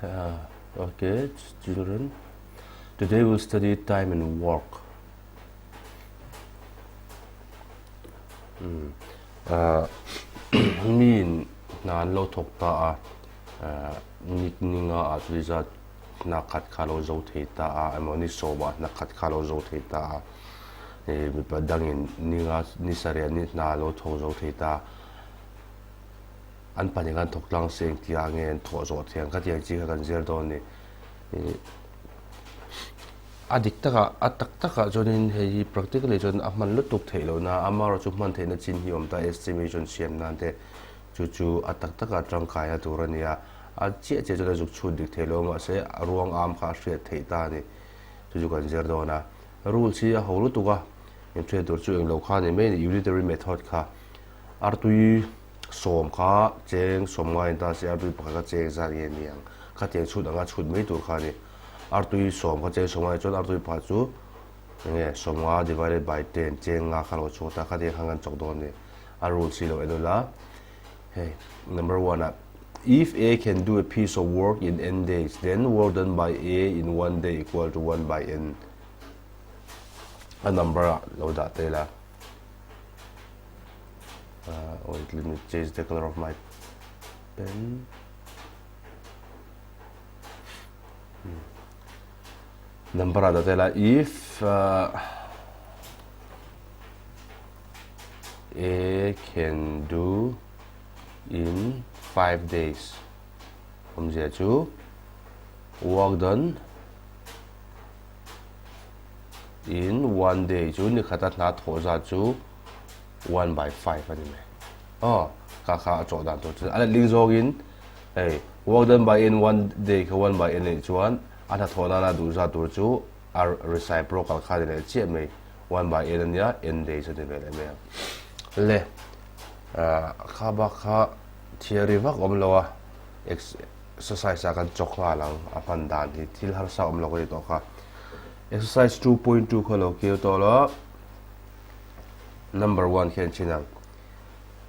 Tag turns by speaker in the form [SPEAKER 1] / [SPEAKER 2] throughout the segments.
[SPEAKER 1] Okay, children. Today we'll study time and work. Hmm. Uh, miin hna an lo thawk ta a, uh, ni ni nga ah chu zat hna khat kha lo zo thei ta a, emaw ni sawm ah hna khat kha lo zo thei ta a, eh, mipa dangin ni nga ni sarih ni hna lo thawk zo thei ta. An pahnih khan thawk tlang se engti ah nge an thawh zawh thiang kha tiang chi kha kan zir dawn a ni. Ih a dik takah a tak takah chuanin hei hi practically chuan a hman lutuk theih loh na amaherawh chu hman theihna chin hi a awm ta estimation siam nan te chu chu a tak takah tangkaina tur a ni a, a chiah chiah chuan a zuk chhut dik theih loh mahse a ruang am kha a hriat theih ta a ni chu chu kan zir dawn a. Rules hi a ho lutuk a inhriat tur chu englo kha a ni mai a ni unitary method kha artui. Sawm kha cheng sawm nga in ta se artui pakhat kha cheng zat nge ni ang? Khatiang chhut anga chhut mai tur kha a ni. Artui sawm kha cheng sawm nga chuan artui pakhat chu enge sawm nga divided by ten cheng nga kha lo chhuak ta khatiang khan kan chawk dawn a ni. A rule si lo en ula hei number one ah if A can do a piece of work in n days then work done by A in one day equal to one by n a number ah lo dah ta ila. Uh, wait, let me change the color of my pen. Hmm. Number ada tela if uh, A can do in 5 days. Awmzia chu work done in one day chu ni khata hna thawh zat chu 1/5 a ni mai. Aw, kha kha a chawh dan tur chu a letling zawngin hei work done by in one day kha 1 by n a nih chuan a hnathawh nana duh zat tur chu a reciprocal kha a ni leh chiah mai 1 by n a nia n days a ni ve leh mai ang. Le, kha bak kha theory vak awm lo a exercise ah kan chawk nghal ang a hman dan hi thil harsa awm lo ka ti tawh kha. Exercise 2.2 kha lo keu tawh lo. Number 1 khian chin ang.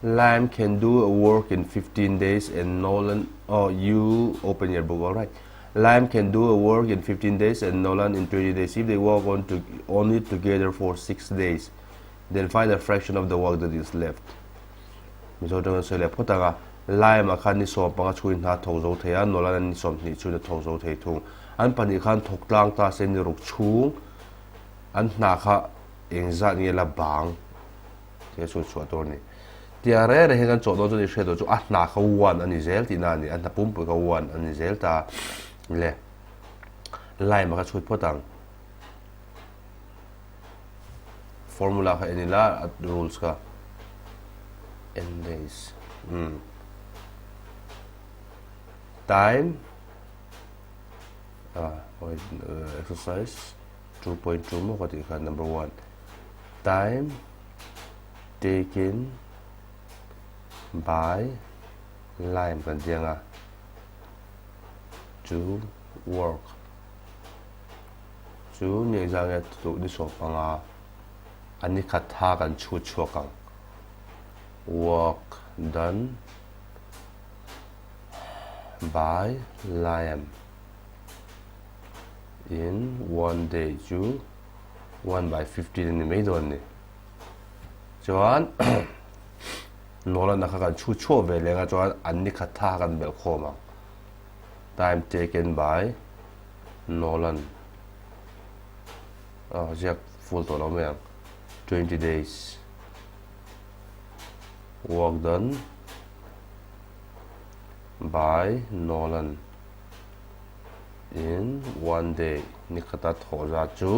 [SPEAKER 1] Lime can do a work in 15 days and Nolan oh you open your book all right. Lime can do a work in 15 days and Nolan in 20 days if they work on to only together for 6 days then find a fraction of the work that is left. Mizo tawng sawi leh phawt anga Lime a khan ni 15 chhuin hna thawk zo thei a Nolan an ni 20 chhuin a thawk zo thei thung. An pahnih khan thawk tlang ta se ni ruk chhung an hna kha Engzat nge la bang tih a chhut chhuah tur a ni. Tiang reng reng hian kan chawh dawn chuan i hriat tur chu a hna kha one a ni zel tihna a ni, a hna pumpui kha one a ni zel ta le. Lime a kha chhut phawt ang. Formula kha en ila a rules kha n days um time ah wait exercise 2.2 maw ka tih khan number 1 time taken by lime kan tih anga to work chu ni engzah nge tu ni sawm panga a ni khat tha kan chhut chhuak ang work done by lime In one day chu 1 by 15 a ni mai dawn a ni. Chuan Nolan-a kha kan chhu chhuah ve leng a chuan an ni khat tha kha kan belh khawm ang. Time taken by Nolan. Oh, ziak full tawh lo mai ang. 20 days. Work done by Nolan. In one day ni khata thawh zat chu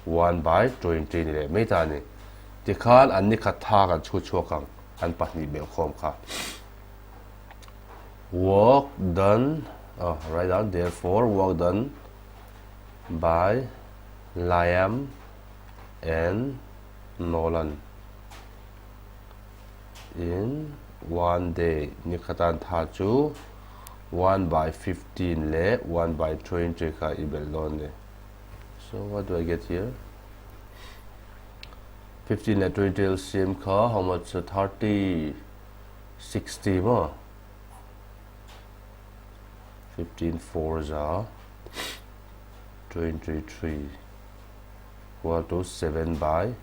[SPEAKER 1] 1 by 20 ni leh mai ta a ni. Tikhan an ni khat tha kan chhut chhuak ang an pahnih belh khawm kha. Work done, oh, write down, therefore work done by Liam and Nolan in one day ni khatan tha chu 1 by 15 leh 1 by 20 kha i belh dawn ni. So what do I get here? 15 leh 20 LCM kha how much? 30 60 maw? 15 4 za 23 equal to 7 by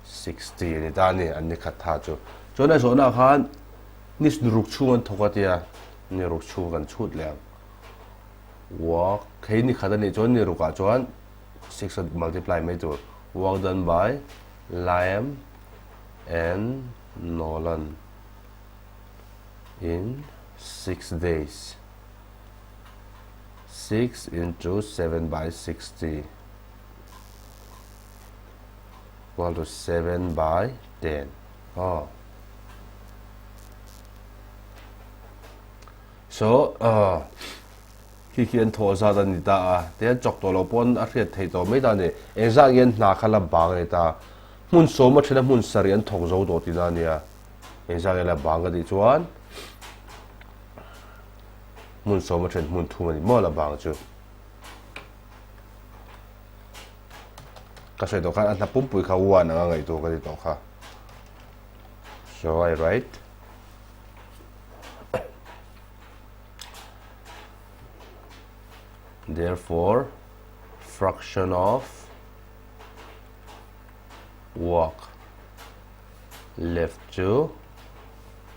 [SPEAKER 1] 60 a ni ta a ni, an ni khat tha chu. Chuan a zawhnaah khan ni ruk chhung an thawk a tia, ni ruk chhung kan chhut leh ang. Work, hei ni khat a nih chuan ni rukah chuan 6 a multiply mai tur. Work done by Liam and Nolan in 6 days. 6 into 7 by 60 equal to 7 by 10. Oh. So, uh, khi khi an thawh zat a ni ta a, te an chawk tawh lo pawn a hriat theih tawh mai ta a ni. Engzah nge an hna kha la bang a ni ta. Hmun sawm a then a hmun sarih an thawk zo tawh tihna a nia. Engzah nge la bang ka tih chuan hmun sawm a then hmun thum a ni maw la bang chu. Ka sawi tawh khan a hna pumpui kha one anga ngaihtuah ka ti tawh kha. So I write. Therefore, fraction of work left chu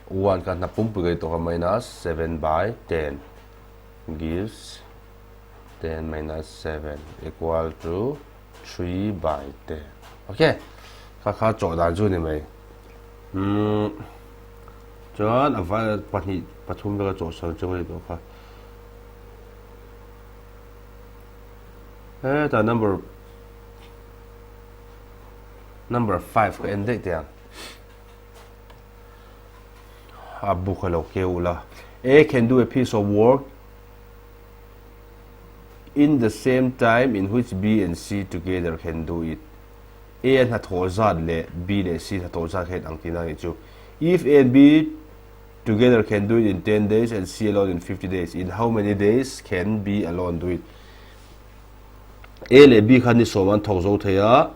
[SPEAKER 1] 1 ka hna pumpui ka ti tawh kha minus 7 by 10 gives 10 minus 7 equal to 3 by 10. Okay. Kha kha chawh dan chu ni mai. Hmm. Chuan a vai pahnih pathum veka chawh sal chu ka ni tawh kha. Heta number number 5 ka en daih teh ang. A book a lo keu ula. A can do a piece of work in the same time in which B and C together can do it. A a hnathawh zat leh B leh C hnathawh zat kha in ang tihna a nih chu. If A and B together can do it in 10 days and C alone in 50 days, in how many days can B alone do it? A leh B khan ni sawm an thawk zo thei a,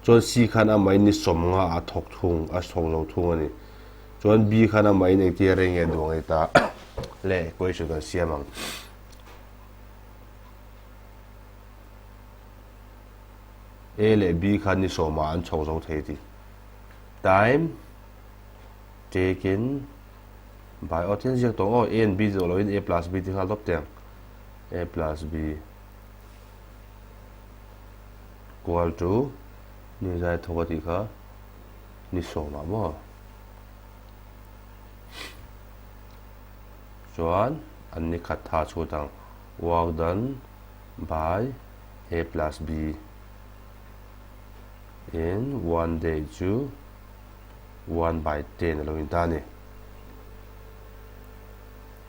[SPEAKER 1] chuan C khan amahin ni sawm nga a thawk thung, a thawk zo thung a ni. Chuan B khan amahin engtia rei nge duh ang ta le question kan siam ang. A leh B khan ni sawmah an chho zo thei tih. Time taken by aw thil ziak tawh aw A and B zawh loin A plus B ti nghal tawp teh ang. A plus B equal to ni zai thawk a tih kha ni sawmah maw. Chuan an ni khat tha chhut ang work done by A plus B in one day chu 1 by 10 a lo in ta a ni.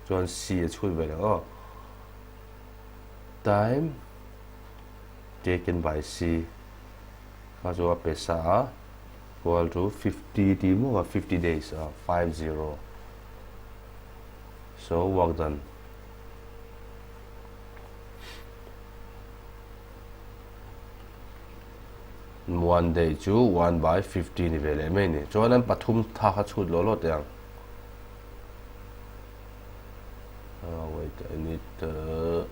[SPEAKER 1] Chuan C a chhut ve leh aw. Time taken by C kha chu a pe sa a equal to 50 ti maw 50 days a 50 so work done One day chu one by 50 ni ve leh mai ni. Chuan an pathum tha kha chhut law law teh ang. Uh, wait, I need to...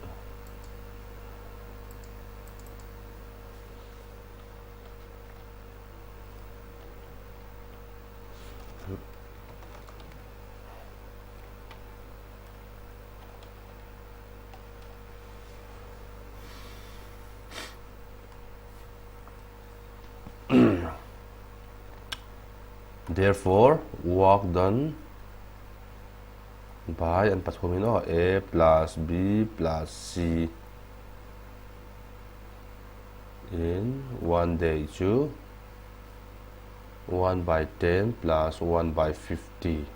[SPEAKER 1] Therefore, work done by an pathumin aw A plus B plus C in one day chu 1 by 10 plus 1 by 50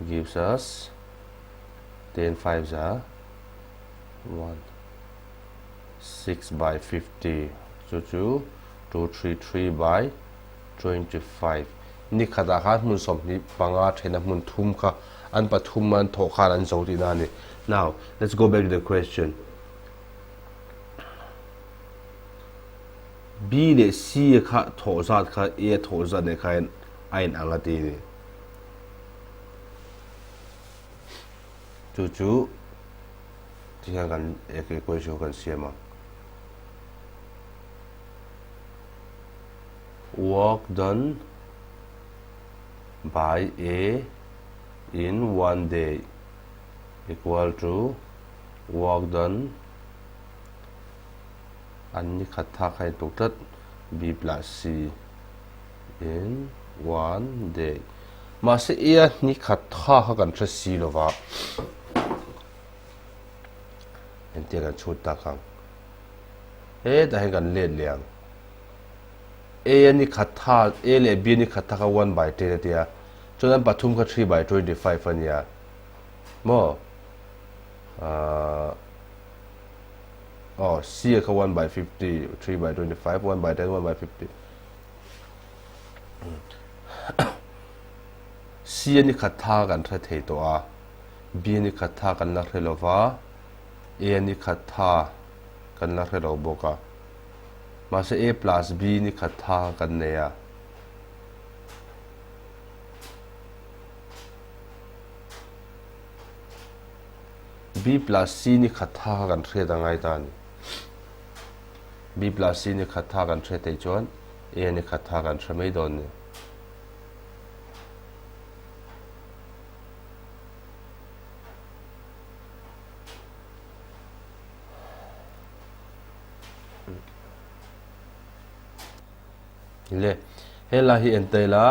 [SPEAKER 1] gives us 10 5 za 1 6 by 50 chu chu 2 3 3 by 25 ni khatah khan hmun 25 thena hmun thum kha an pathum an thawh khan an zo tihna a ni. Now let's go back to the question. B leh C kha thawh zat kha A thawh zat leh kha a in ang a ti ni. Chu chu. Tihian kan equation kan siam ang. Work done by A in one day equal to work done an ni khat tha kha in tuk tlat B plus C in one day. Mahse A a ni khat tha kha kan hre si lova entir kan chhut tak ang. Hetah hian kan let leh ang. A a ni khat tha A leh B a ni khat tha kha one by ten a tia chuan an pathum kha three by 25 a nia maw ahh aw C a kha one by 50 3 by 25 1 by 10 1 by 50 C a ni khat tha kan hre thei tawh a B a ni khat tha kan la hre lo va A a ni khat tha kan la hre lo bawk a. Mahse A plus B ni khat tha kan nei a. B plus C ni khat tha kha kan hriat a ngai ta a ni. B plus C ni khat tha kan hriat theih chuan A ni khat tha kan hre mai dawn a ni. Le helai hi en ta ila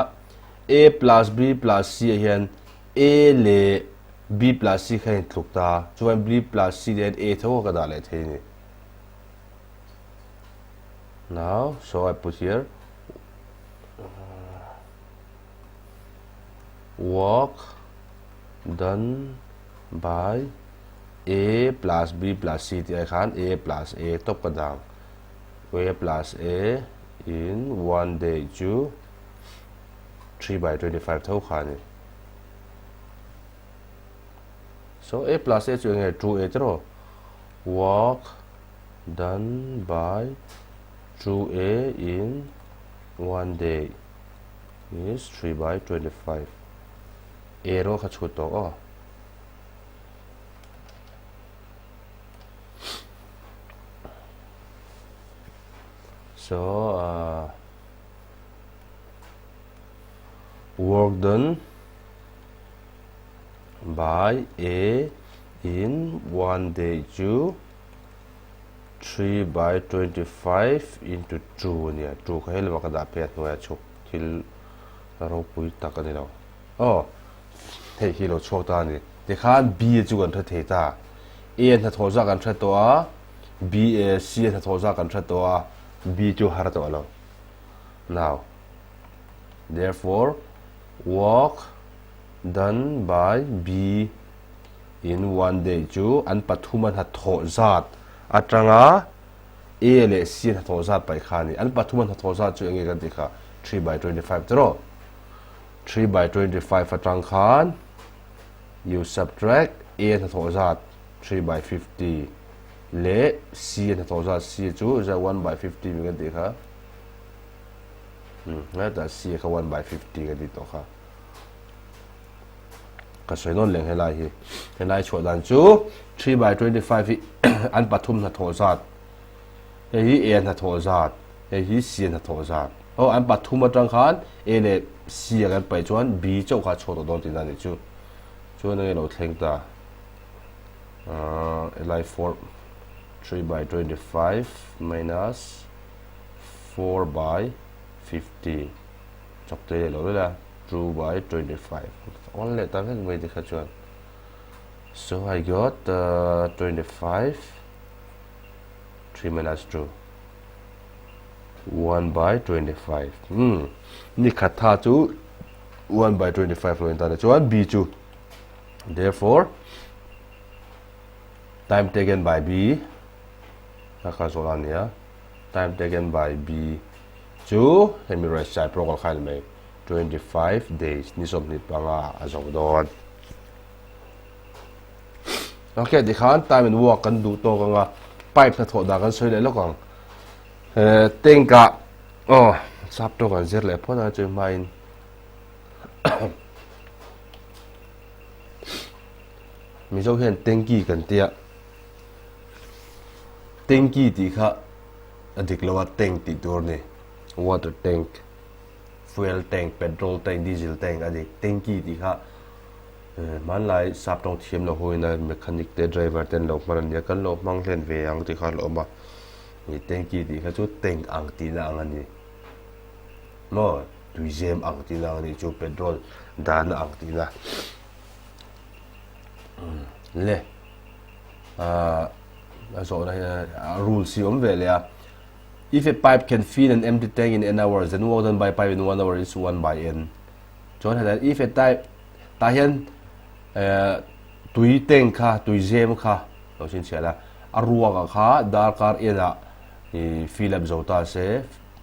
[SPEAKER 1] A plus B plus C ah hian A leh B plus C kha in tluk ta chuan B plus C leh A tho ka dah leh thei a ni. Now so I put here work done by A plus B plus C tih ai khan A plus A tawp ka dang. A plus A in one day chu 3 by 25 tho kha ni. So A plus A chu enge 2A tiro work done by 2A in one day is 3 by 25. A ro kha chhut tawh aw. So, uh, work done by A in one day chu 3 by 25 into 2 a nia. 2 kha helama ka dah phei a hnuaiah chhuk thil ropui tak a ni lo. Aw, hei hi lo chhuak ta a ni. Tikhan B chu kan hre thei ta. A hnathawh zah kan hre tawh a, B A C hnathawh zah kan hre tawh a, B chu har tawh lo. Now, therefore, work done by B in one day chu an pathuma hnathawh zat atanga A leh C hnathawh zat paih kha a ni. An pathuma hnathawh zat chu eng nge kan tih kha? 3 by 25 tiraw? 3 by 25 atang khan you subtract A hnathawh zat 3 by 50 leh C hnathawh zat C chu za 1 by 50 mi kan tih kha hmm hetah C kha 1 by 50 kan tih tawh kha ka sawi nawn leng helai hi helai chhuah dan chu 3 by 25 hi an pathum hnathawh zat Hei hi A hnathawh zat, hei hi C hnathawh zat. Aw, an pathum atang khan A leh C a kan paih chuan B chauh kha a chhuak tawh dawn tihna a nih chu. Chuan enge lo thleng ta? Ahh, helai 4, 3 by 25 minus 4 by 50 chawk te leh lo vel a, 2 by 25. Awn leh ta vek mai tikha chuan. So I got uh, 25 3 minus 2 1 by 25 hmm ni khat tha chu 1 by 25 lo in ta chuan b chu therefore time taken by b ka kha zawh la nia time taken by b chu hemi right side pro khan mai 25 days ni 25 a zo dawn Ok, tikhan time and work kan duh tawk anga pipe hnathawh dan kan sawi leh lawk ang. Eh, tank ah aw sap tawk kan zir leh phawt a chu hmain Mizo hian tanki kan tia. Tanky tih kha a dik lo a, tank tih tur a ni. Water tank, fuel tank, petrol tank, diesel tank a dik. Tanky tih kha hmanlai sap tawng thiam lo ho ina mechanic te driver te an lo hman a nia, kan lo hmang hlen ve ang tih kha a hlauhawm a. Tanky tih kha chu tank ang tihna ang a ni. Maw tuizem ang tihna ang a nih chu petrol dahna ang tihna. Le ahh a zawhna hi a rules hi awm ve leh a if a pipe can fill an empty tank in n hours then work done by pipe in one hour is one by n chuan hetah if a type tah hian eh tui tank kha tuizem kha lo chhinchhiah la a ruak ah kha darkar enah ih fill up zo ta se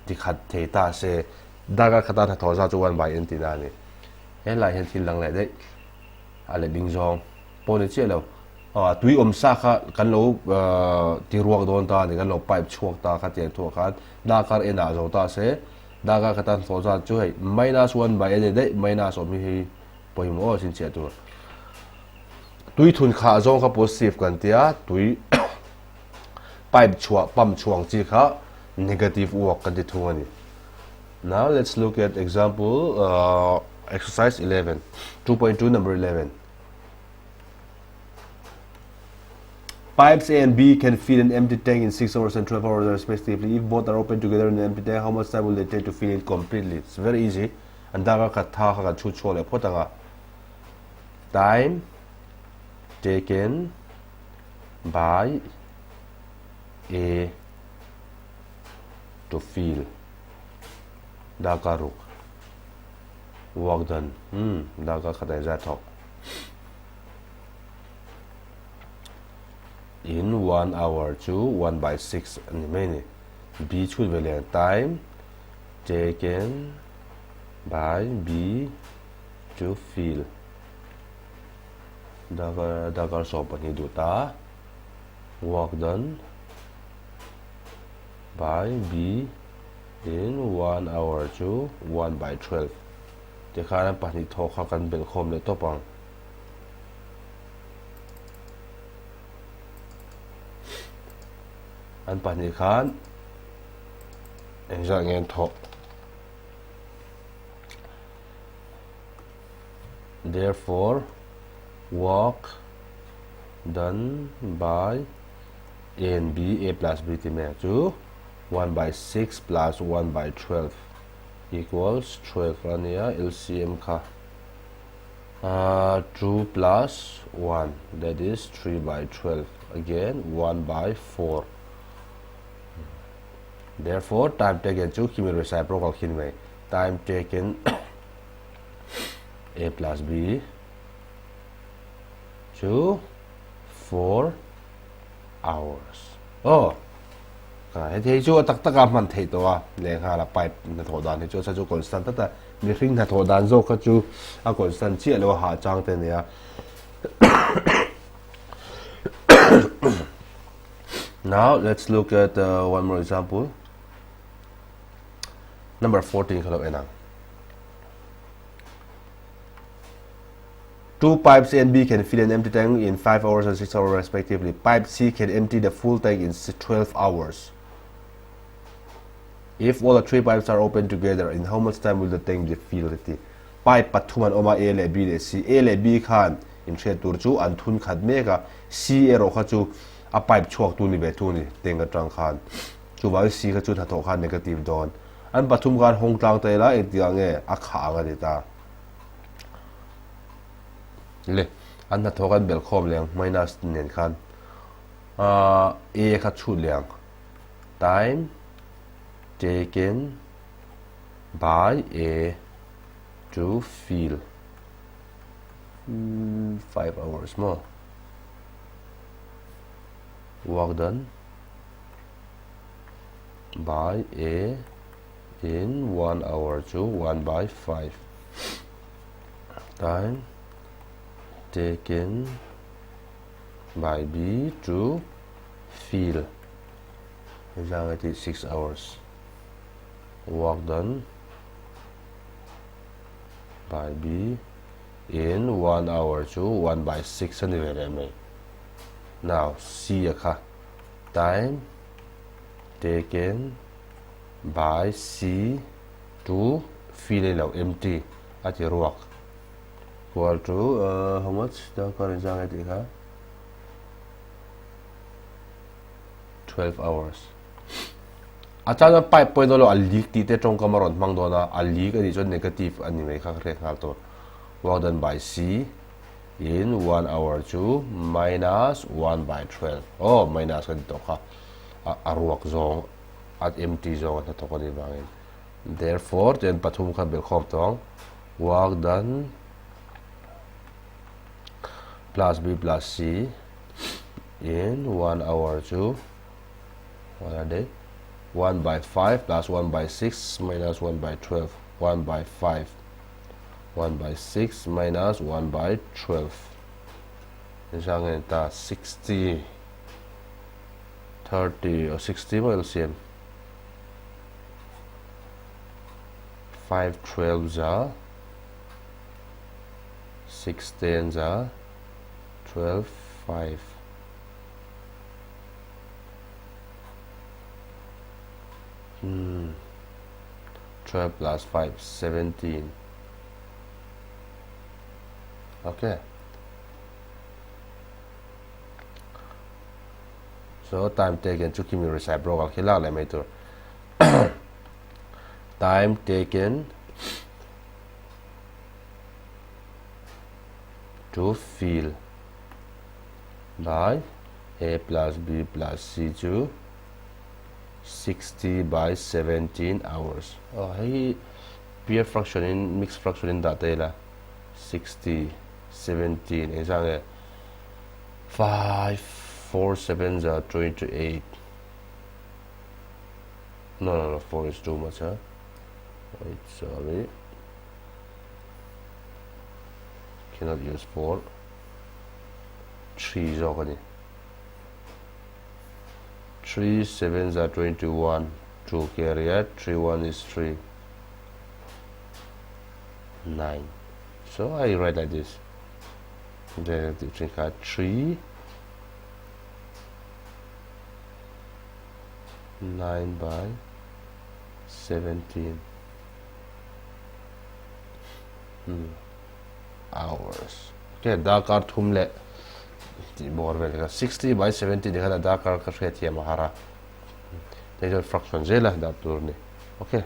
[SPEAKER 1] tikhat thei ta se darkar khata hnathawh zat chu one by n tihna a ni helai hian thil dang leh daih a letling zawng pawh ni chiah lo aw tui awm sa kha kan lo ti ruak dawn ta a ni kan lo pipe chhuak ta kha tiang thuah khan darkar enah zo ta se darkar khata hnathawh zat chu hei minus one by n ni daih minus awm hi hei pawimawh aw chhinchhiah tur tui thun khah zawng kha positive kan tia tui pipe chhuah pump chhuah ang chi kha negative work kan ti thung a ni. Now let's look at example uh, exercise 11 2.2 number 11 Pipes A and B can fill an empty tank in 6 hours and 12 hours respectively. If both are open together in an empty tank, how much time will they take to fill it completely? It's very easy. An darkar khat tha kha kan chhut chhuak leh phawt anga. Time taken by A to fill darkar ruk work done umm darkar khat ah zat thawk in one hour chu one by six a ni mai a ni B chhut ve leh time taken by B to fill. Darkar darkar 22 duh ta work done by B in 1 hour chu 1 by 12 tikhan an pahnih thawk kha kan belh khawm leh tawp ang. An pahnih khan engzah nge an thawh. Therefore, work done by A and B, A plus B tih mai ang chu 1 by 6 plus 1 by 12 equals 12 a nia LCM kha uh, 2 plus 1 that is 3 by 12 again 1 by 4 therefore time taken chu khimi reciprocal khin mai time taken A plus B chu 4 hours. Oh, ka he thei chu a tak taka hman theih tawh a lehnghala pipe hnathawh dan hi chu a chu constant tlat a mihring hnathawh dan zawk kha chu a constant chiah lo a hah chang te nia Now let's look at uh, one more example. Number 14 kha lo en ang. Two pipes A and B can fill an empty tank in 5 hours and 6 hours respectively. Pipe C can empty the full tank in 12 hours. If all the three pipes are open together, in how much time will the tank be filled? Ti. Pipe pathum an awm a, A leh B leh C. A leh B khan inhriat tur chu an thun khat mek a, C erawh kha chu a pipe chhuak tu ni ve thung a ni, tank atang khan. Chuvangin C kha chu hnathawh khan negative dawn. An pathum khan hawng tlang ta ila engtikah nge a khah ang a ti ta. Le, an hnathawh khan belh khawm leh ang minus nen khan A kha chhut leh ang. Time taken by A to fill 5 hours maw. Work done. by A in 1 hour chu 1 by 5 time taken by B to fill zang ti 6 hours work done by B in 1 hour chu 1 by 6 ani ve leh mai now C a kha time. taken by C to fill a lo empty a ti ruak equal to how much darkar inzang nge tih kha 12 hours a tan chuan pipe pawhin dawn lo a leak tih te tawngkam a rawn hmang dawn a a leak a nih chuan negative a ni mai kha ka hriat nghal tur work done by C in 1 hour chu minus 1 by 12 oh minus kan ti tawh kha a ruak zawng a empty zawng a hnathawk a nih vangin therefore tian pathum kha belhkhawm tawh ang work done plus B plus C in 1 hour chu what are they 1 by 5 plus 1 by 6 minus 1 by 12 1 by 5 1 by 6 minus 1 by 12 Zang ta 60 30 or 60 mo LCM 5 12 za 6 10 za 12 5 hmm 12 plus 5 17 okay so time taken chu kimi reciprocal khi lak leh mai tur time taken to fill by a plus b plus c chu 60 by 17 hours oh hei hi pure fraction in mixed fraction in dah ta ila 60 17 eng zah nge 5 4 7 za 28 no no no 4 is too much huh wait sorry cannot use 4 3 zawk a ni 3 7 za 21 2 carry a 3 1 is 3 9 so I write like this then the 3 9 by 17 hmm. hours okay darkar thum leh tih bawr vel kha 60 by 70 ni khan a darkar ka hriat thiam a har a hei chuan fraction zel a dah tur a ni okay.